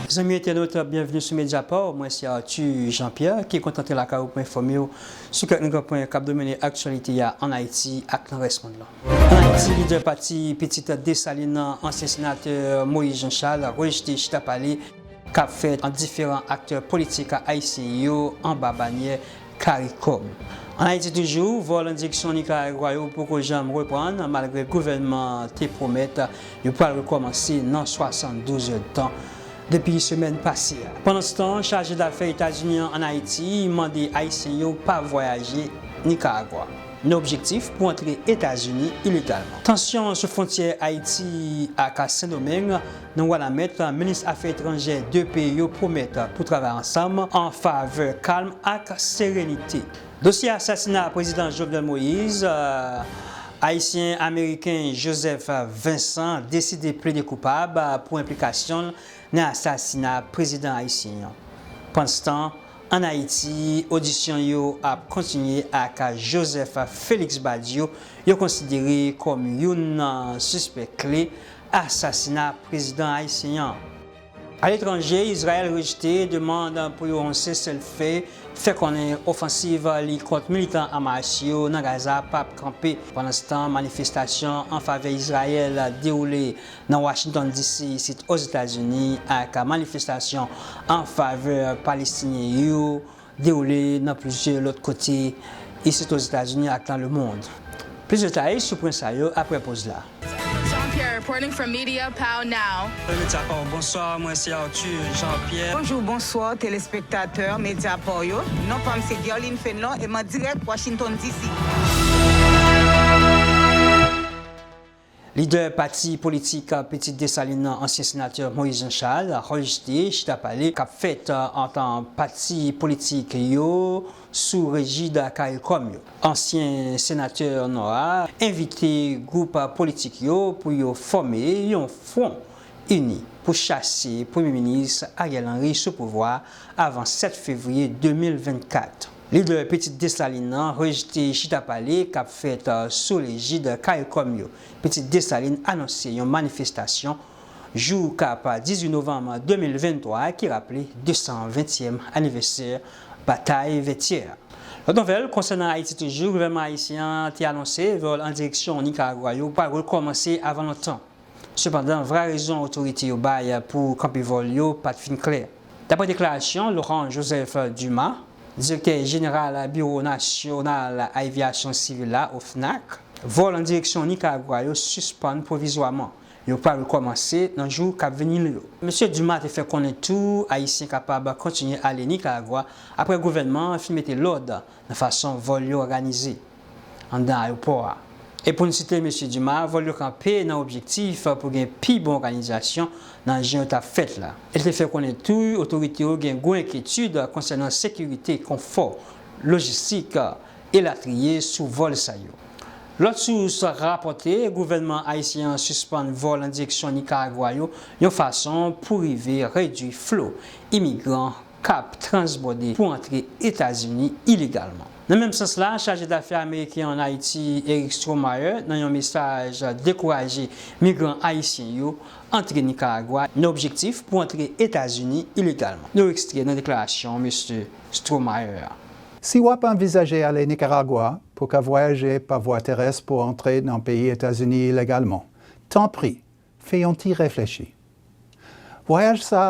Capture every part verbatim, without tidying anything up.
Zanmi entènot, byenveni sou Mediaport. Mwen se Arthur Jean-Pierre ki kontan antre lakay ou pou enfòme w sou kèk nan gran pwen k ap domine aktyalite a ann Ayiti ak nan rès mond lan. Ann Ayiti, lidè pati Pitit Desalin nan, ansyen senatè Moïse Jean Charles, rejte chita pale k ap fèt ant diferan aktè politik ayisyen yo anba banyè CARICOM. Ann Ayiti toujou, vòl an direksyon Nikaragwa yo poko janm reprann, malgre gouvènman te pwomèt yo pral rekòmanse nan swasanndouz èdtan depi semèn pase a. Pandanstan, chaje dafè Etazini an ann Ayiti mande Ayisyen yo pa vwayaje Nikaragwa, nan objektif pou antre Etazini ilegalman. Tansyon sou fwontyè Ayiti ak Sendomeng nan Wanament, minis afè etranjè de peyi yo pwomèt pou travay ansanm an favè kalm ak serenite. Dosye asasina Prezidan Jovenel Moïse, Ayisyen Ameriken Joseph Vincent deside plede koupab pou enplikasyon l nan asasina prezidan ayisyen an. Pandanstan, ann Ayiti, odisyon yo ap kontinye ak Joseph Félix Badio, yo konsidere kòm youn nan sispèk kle asasina prezidan ayisyen an. Aletranje, Izrayèl rejte demann pou yon seselfe, fè konnen ofansiv li kont militan Hamas yo nan Gaza p ap kanpe. Pandanstan, manifestasyon an favè Izrayèl dewoule nan Washington D C, isit Ozetazini, ak manifestasyon an favè Palestinyen yo dewoule nan plizyè lòt kote isit Ozetazini ak nan lemonn. Plis detay sou pwen sa yo apre poz la. Jean-Pierre reporting from Media Pow Now. Media Pow, bonswa, mwen se Arthur Jean-Pierre. Bonjou, bonswa, telespektatè Media Pow yo. Non pa m se Guerline Fenlon e m an dirèk Washington D C. Lidè pati politik Pitit Desalin nan, ansyen senatè Moïse Jean Charles, rejte chita pale k ap fèt ant pati politik yo sou rejid CARICOM yo. Ansyen senatè Nò a envite gwoup politik yo pou yo fòme yon fwon ini pou chase Premye Minis Ariel Henry sou pouvwa a avan sèt fevriye de mil vennkat. Lidè Pitit Desalin nan rejte chita pale k ap fèt sou lejid CARICOM yo. Pitit Desalin anonse yon manifestasyon jou k ap dizuit novanm de mil venntwa ki raple desanventyèm anivèsè batay Vètyè a. Lòt nouvèl konsènan Ayiti toujou, gouvènman ayisyen an te anonse vòl an direksyon Nikaragwa yo pral rekòmanse avan lontan. Sepandan, vrè rezon otorite yo bay pou kanpe vòl yo pa t fin klè. Daprè deklarasyon Laurent Joseph Dumas, direktè jeneral Biwo Nasyonal Avyasyon Sivil la, OFNAC, vòl an direksyon Nikaragwa yo sispann pwovizwaman. Yo pral rekòmanse nan jou k ap vini yo. Mesye Dumas te fè konnen tou Ayisyen kapab kontinye ale Nikaragwa apre gouvènman an fin mete lòd nan fason vòl yo òganize anndan ayewopò a. E pou n site Mesye Dumas, vòl yo kanpe nan objektif pou gen pi bon òganizasyon nan jan yo t ap fèt la. E l te fè konnen tou otorite yo gen gwo enkyetid konsènan sekirite, konfò, lojistik, elatriye sou vòl sa yo. Lòt sous rapòte gouvènman ayisyen an sispann vòl an direksyon Nikaragwa yo yon fason pou rive redui flo imigran k ap transbòde pou antre Etazini ilegalman. Nan menm sans la, chaje dafè ameriken ann Ayiti, Eric Stromayer, nan yon mesaj, dekouraje migran ayisyen yo antre Nikaragwa nan objektif pou antre Etazini ilegalman. Nou ekstrè nan deklarasyon Mesye Stromayer a. Si w ap anvizaje ale Nikaragwa pou ka vwayaje pa vwa terès pou antre nan peyi Etazini ilegalman, tanpri, fè yon ti reflechi. Vwayaj sa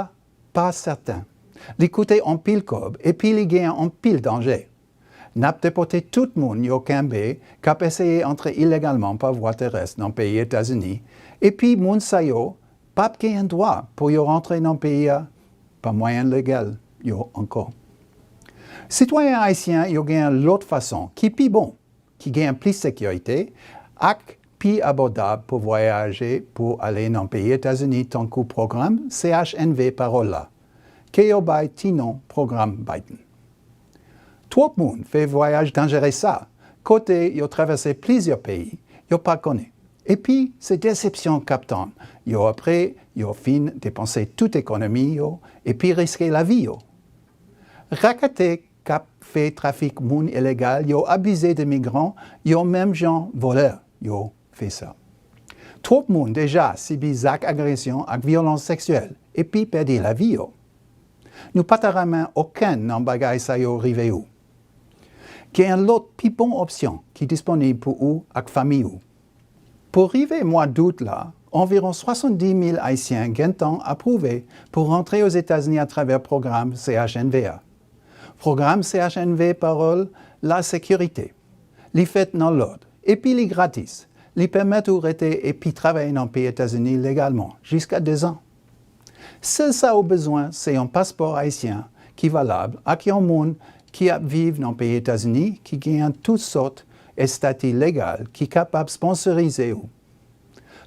pa sèten. Li koute anpil kòb epi li gen anpil danje. N ap depòte tout moun yo kenbe k ap eseye antre ilegalman pa vwa terès nan peyi Etazini, epi moun sa yo p ap genyen dwa pou yo rantre nan peyi a pa mwayen legal yo ankò. Sitwayen ayisyen yo gen lòt fason ki pi bon, ki gen plis sekirite, ak pi abòdab pou vwayaje pou ale nan peyi Etazini tankou pwogram C H N V Parole la, ke yo bay ti non Pwogram Biden. Twòp moun fè vwayaj danjere sa, kote yo travèse plizyè peyi yo pa konnen. Epi se desepsyon k ap tann yo apre yo fin depanse tout ekonomi yo epi riske lavi yo. Raketè k ap fè trafik moun ilegal yo abize de migran yo menm jan vòlè yo fè sa. Twòp moun deja sibi zak agresyon ak vyolans seksyèl epi pèdi lavi yo. Nou pa ta renmen okenn nan bagay sa yo rive ou. Gen lòt pi bon opsyon ki disponib pou ou ak fanmi ou. Pou rive mwa dout la, anviwon swasanndis mil Ayisyen gentan apwouve pou rantre Ozetazini atravè pwogram C H N V a. Pwogram C H N V Parole la Sécurité. Li fèt nan lòd, epi li gratis. Li pèmèt ou rete epi travay nan peyi Etazini legalman jiska dezan. Sèl sa ou bezwen se yon paspò ayisyen ki valab ak yon moun ki ap viv nan peyi Etazini ki genyen tout sòt estati legal ki kapab sponsorize ou.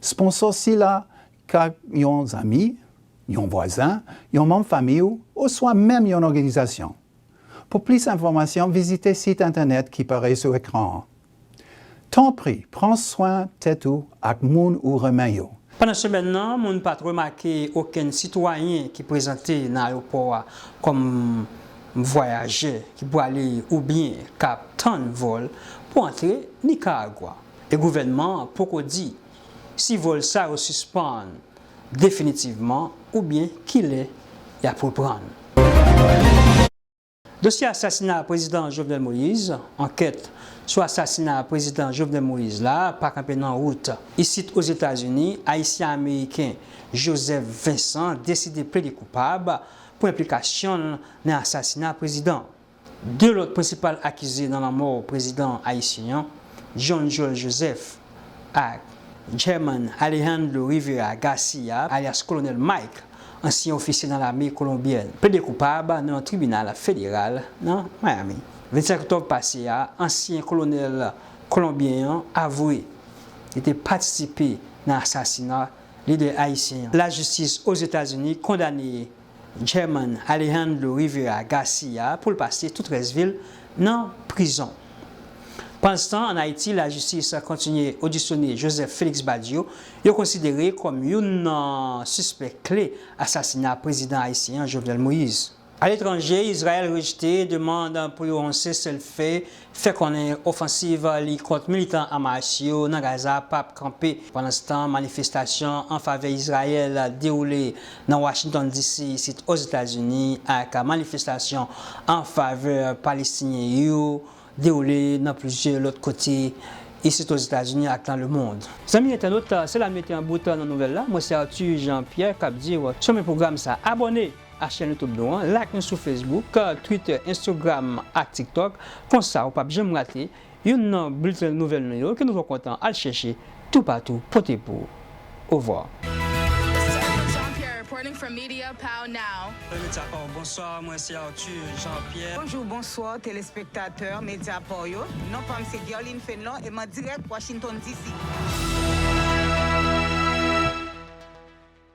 Sponsò sila ka yon zanmi, yon vwazen, yon manm fanmi w, oswa menm yon òganizasyon. Pou plis enfòmasyon, vizite sit entènèt ki parèt sou ekran an. Tanpri, pran swen tèt ou ak moun ou renmen yo. Pandan semèn nan, moun pa t remake okenn sitwayen ki prezante nan ayewopò a kòm vwayajè ki prale oubyen k ap tann vòl pou antre Nikaragwa. E gouvènman an poko di si vòl sa yo sispann definitivman oubyen kilè y ap reprann. Dosye asasina Prezidan Jovenel Moïse, ankèt sou asasina Prezidan Jovenel Moïse la pa kanpe nan wout. Isit Ozetazini, Ayisyen-Ameriken Joseph Vincent deside plede koupab pou enplikasyon l nan asasina prezidan. De lòt prensipal akize nan lanmò prezidan ayisyen an, John Joel Joseph ak German Alejandro Rivera Garcia, alyas Kolonèl Mike, ansyen ofisye nan lame kolonbyèn, plede koupab nan yon tribinal federal nan Miami. Vennsenk oktòb pase a, ansyen kolonèl kolonbyen an avwe li te patisipe nan asasina lidè ayisyen an. Lajistis Ozetazini kondane German Alejandro Rivera Garcia pou l pase tout rès vi l nan prizon. Pandan se tan, ann Ayiti, lajistis kontinye odisyone Joseph Félix Badio, yo konsidere kòm youn nan sispèk kle asasina prezidan ayisyen an, Jovenel Moïse. Aletranje, Izrayèl rejte demann pou yon seselfe, fè konnen ofansiv li kont militan Hamas yo nan Gaza p ap kanpe. Pandan se tan, manifestasyon an favè Izrayèl dewoule nan Washington D C, isit Ozetazini, ak manifestasyon an favè Palestinyen yo dewoule nan plizyè lòt kote isit Ozetazini ak nan lemonn. Zanmi entènot, se la n mete an bout nan nouvèl la. Mwen se Arthur Jean Pierre k ap di w, sou men pwogram sa, abòne a chèn YouTube nou an, like nou sou Facebook, Twitter, Instagram ak TikTok. Konsa, ou p ap janm rate youn nan bilten nouvèl nou yo ke nou twò kontan al chèche toupatou pote pou ou. Ovwa. Jean-Pierre reporting from Media Pow Now. Media Pow, bonswa, mwen se Arthur Jean-Pierre. Bonjou, bonswa, telespektatè Media Pow yo. Non pa m se Guerline Fenlon e m an dirèk Washington D C.